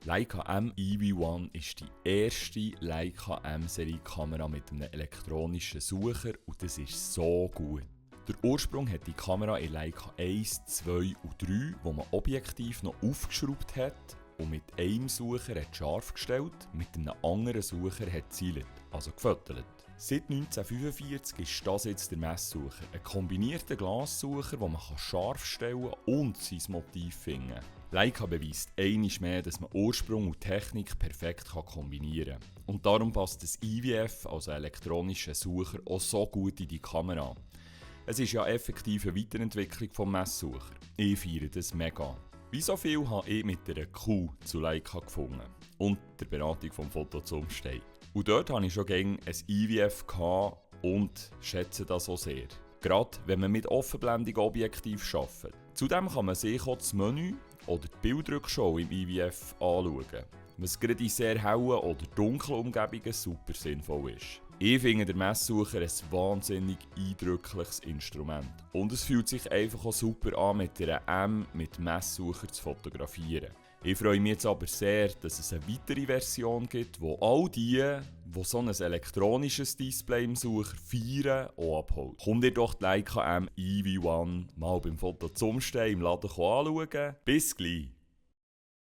Leica M EV1 ist die erste Leica M-Serie-Kamera mit einem elektronischen Sucher und das ist so gut. Der Ursprung hat die Kamera in Leica 1, 2 und 3, wo man objektiv noch aufgeschraubt hat und mit einem Sucher hat scharf gestellt, mit einem anderen Sucher hat gezielt, also gefotografiert. Seit 1945 ist das jetzt der Messsucher, ein kombinierter Glassucher, wo man scharf stellen und sein Motiv finden kann. Leica beweist einmal mehr, dass man Ursprung und Technik perfekt kombinieren kann. Und darum passt das IVF, also elektronischer Sucher, auch so gut in die Kamera. Es ist ja effektiv eine Weiterentwicklung vom Messsucher. Ich feiere das mega. Wie so viel habe ich mit einer Q zu Leica gefunden und der Beratung vom Foto zum Umstehen. Und dort hatte ich schon gegen ein IVF und schätze das auch sehr. Gerade wenn man mit offenblendigen Objektiv arbeitet. Zudem kann man sich auch das Menü oder die Bildrückschau im IVF anschauen, was gerade in sehr hellen oder dunklen Umgebungen super sinnvoll ist. Ich finde den Messsucher ein wahnsinnig eindrückliches Instrument. Und es fühlt sich einfach auch super an, mit einer M mit Messsucher zu fotografieren. Ich freue mich jetzt aber sehr, dass es eine weitere Version gibt, wo all die so ein elektronisches Display im Sucher feiern, auch abholt. Kommt ihr doch die Leica M EV1 mal beim Foto zum Umstehen im Laden anschauen. Bis gleich!